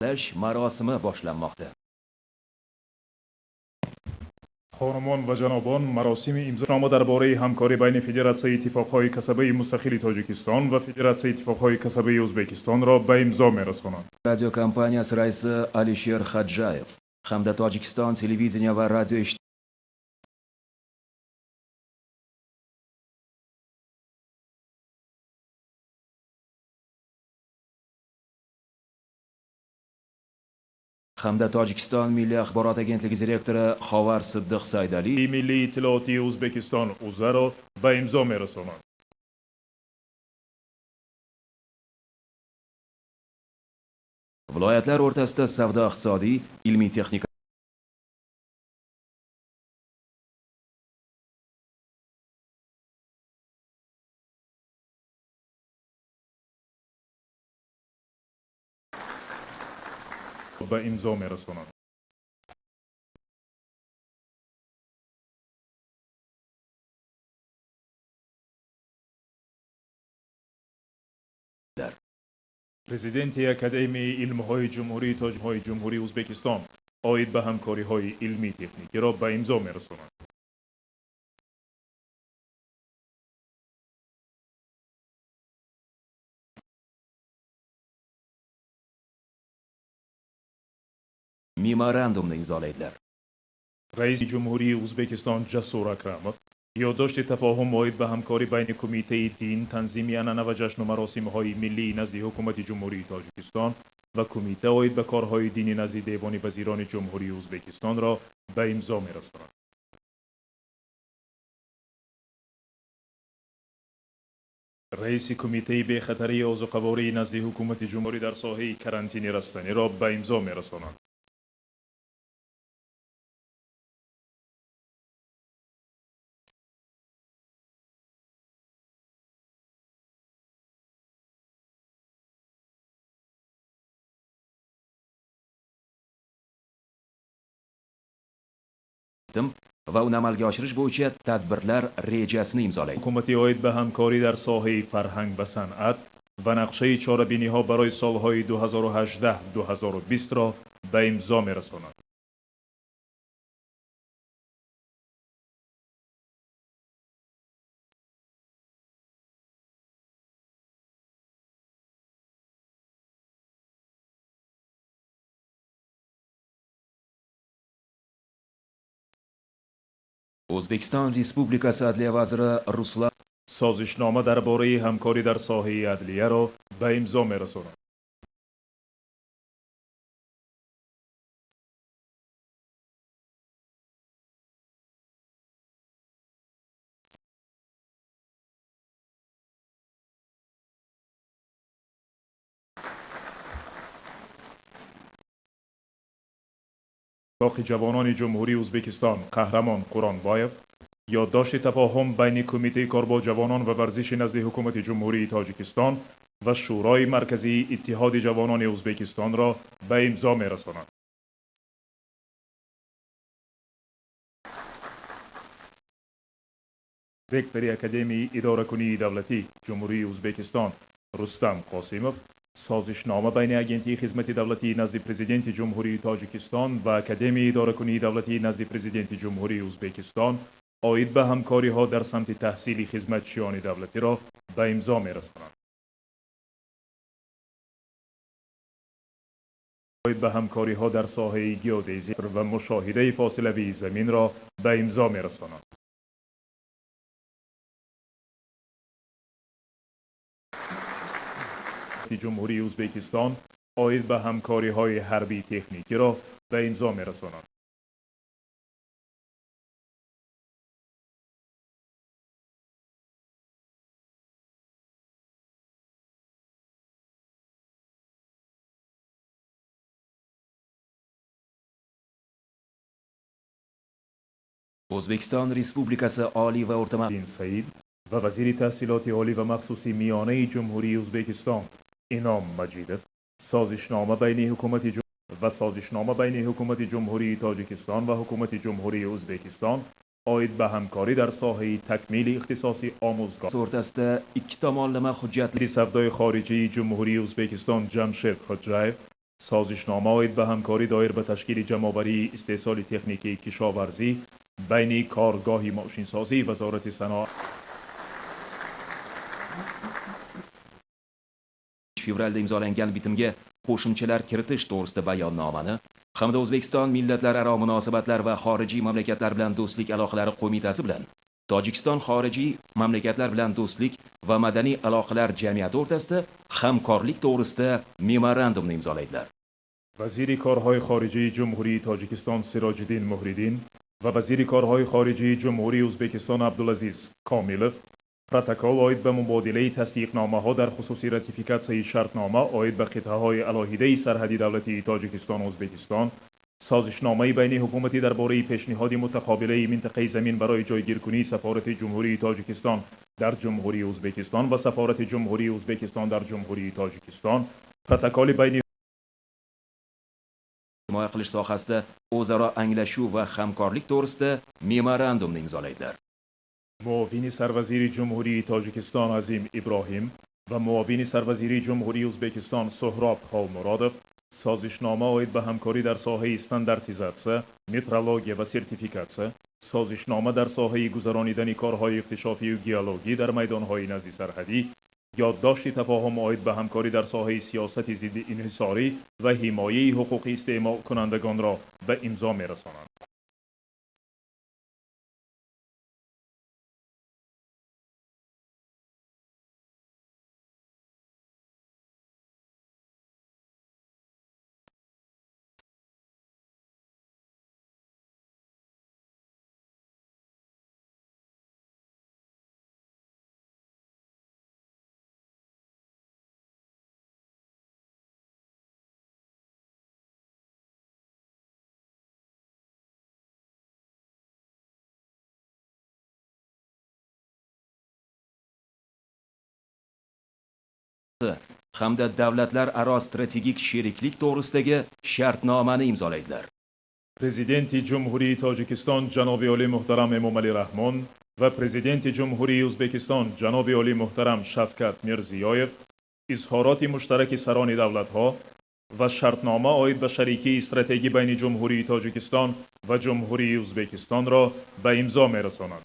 Marosimi boshlanmoqda. Хонумон ва ҷанобон, маросими имзонома дар бораи ҳамкорӣ байни Федератсияи иттифоқҳои касабаи мустақили Тоҷикистон ва Федератсияи иттифоқҳои касабаи Ӯзбекистонро ба имзо мерасонанд. Radiokompaniyasi raisi Alisher Xadjayev hamda Tojikiston televideniye va radio hamda Tojikiston Milliy axborot agentligi direktori Xovar Siddiq Saydali Milliy иттилоотии Ӯзбекистон УЗАро ба имзо мерасонанд. Viloyatlar o'rtasida savdo-iqtisodiy, ilmiy-texnik Ба имзо мерасонанд. Президенти Академияи илмҳои Ҷумҳурии Тоҷикҳои Ҷумҳурии Ӯзбекистон оид ба ҳамкориҳои илмӣ техникиро ба имзо мерасонанд. Memorandumni imzolaydilar. Раиси Ҷумҳурии Ӯзбекистон Ҷасур Акрамов ёддошти тафоҳум оид ба ҳамкорӣ байни Кумитаи дин, танзими анъана ва ҷашну маросимҳои миллии назди Ҳукумати Ҷумҳурии Тоҷикистон ва Кумита оид ба корҳои динӣ назди Девони вазирони Ҷумҳурии Ӯзбекистонро ба имзо мерасонад. Раиси Кумитаи бехатарии озуқавории назди Ҳукумати Ҷумҳурӣ дар соҳаи карантини растаниро ба имзо мерасонанд. Va uni amalga oshirish bo'yicha tadbirlar rejasini imzolaydi. Ҳукумати оид ба ҳамкорӣ дар соҳаи фарҳанг ва санъат ва нақшаи чорабиниҳо барои солҳои 2018-2020-ро ба имзо мерасонад. O'zbekiston Respublikasi Adliya vaziri Ruslan Созишнома дар бораи ҳамкорӣ дар соҳаи адлияро ба имзо мерасонад. Иттифоқи ҷавонони Ҷумҳурии Ӯзбекистон Қаҳрамон Қуронбоев ёддошти тафоҳум байни Кумитаи кор бо ҷавонон ва варзиши назди Ҳукумати Ҷумҳурии Тоҷикистон ва Шӯрои Марказии Иттиҳоди ҷавонони Ӯзбекистонро ба имзо мерасонад. Ректори Академияи идоракунии давлатӣ Ҷумҳурии Ӯзбекистон Рустам Қосимов созишнома байни Агентии хизмати давлатии назди Президенти Ҷумҳурии Тоҷикистон ва Академияи идоракунии давлатии назди Президенти Ҷумҳурии Ӯзбекистон оид ба ҳамкориҳо дар самти таҳсили хизматчиёни давлатиро ба имзо мерасонанд. Оид ба ҳамкориҳо дар соҳаи геодезӣ ва мушоҳидаи фосилавии заминро ба имзо мерасонанд. Ҷумҳурии Ӯзбекистон оид ба ҳамкориҳои ҳарбии техникиро ба имзо мерасонанд. O'zbekiston Respublikasi Oliy va o'rta Din Said ва вазири таҳсилоти олӣ ва махсуси миёнаи Ҷумҳурии Ӯзбекистон Ином Маҷидов созишнома байни ҳукумати ва созишнома байни Ҳукумати Ҷумҳурии Тоҷикистон ва Ҳукумати Ҷумҳурии Ӯзбекистон оид ба ҳамкорӣ дар соҳаи такмили ихтисоси омӯзгор O'rtasida ikki tomonlama hujjatli Вазири савдои хориҷии Ҷумҳурии Ӯзбекистон Ҷамшед Хоҷаев Созишнома оид ба ҳамкорӣ доир ба ташкили ҷамъоварии истеҳсоли техникии кишоварзӣ байни коргоҳи мошинсозии Вазорати саноат Fevralda imzolangan bitimga qo'shimchalar kiritish to'g'risida bayonnomani hamda O'zbekiston millatlararo munosabatlar va xorijiy mamlakatlar bilan do'stlik aloqalari qo'mitasi bilan Tojikiston xorijiy mamlakatlar bilan do'stlik va madaniy aloqalar jamiyati o'rtasida hamkorlik to'g'risida memorandumni imzolaydilar. Вазири корҳои хориҷии Ҷумҳурии Тоҷикистон Сироҷиддин Муҳриддин ва вазири корҳои хориҷии Ҷумҳурии Ӯзбекистон Абдулазиз Комилов протокол оид ба мубодилаи тасдиқномаҳо дар хусуси ратификатсияи шартнома оид ба қитъаҳои алоҳидаи сарҳади давлатии Тоҷикистону Ӯзбекистон, созишномаи байни ҳукуматӣ дар бораи пешниҳоди мутақобилаи минтақаи замин барои ҷойгиркунии сафорати Ҷумҳурии Тоҷикистон дар Ҷумҳурии Ӯзбекистон ва сафорати Ҷумҳурии Ӯзбекистон дар Ҷумҳурии Тоҷикистон, протоколи байни himoya qilish sohasida o'zaro anglashuv va hamkorlik to'g'risida memorandumni imzolaydilar. Муовини сарвазири Ҷумҳурии Тоҷикистон Азим Иброҳим ва муовини сарвазири Ҷумҳурии Ӯзбекистон Суҳроб Холмуродов созишнома оид ба ҳамкорӣ дар соҳаи стандартизатсия, метрология ва сертификатсия, созишнома дар соҳаи гузаронидани корҳои иктишофию геологӣ дар майдонҳои назди сарҳадӣ, ёддошти тафоҳум оид ба ҳамкорӣ дар соҳаи сиёсати зидди инҳисорӣ ва ҳимояи ҳуқуқи истеъмолкунандагонро ба имзо мерасонанд. Hamda davlatlararo strategik sheriklik to'g'risidagi shartnomani imzolaydilar. Президенти Ҷумҳурии Тоҷикистон ҷаноби олӣ муҳтарам Эмомалӣ Раҳмон ва Президенти Ҷумҳурии Ӯзбекистон ҷаноби олӣ муҳтарам Шавкат Мирзиёев изҳороти муштараки сарони давлатҳо ва шартнома оид ба шарикии стратегӣ байни Ҷумҳурии Тоҷикистон ва Ҷумҳурии Ӯзбекистонро ба имзо мерасонанд.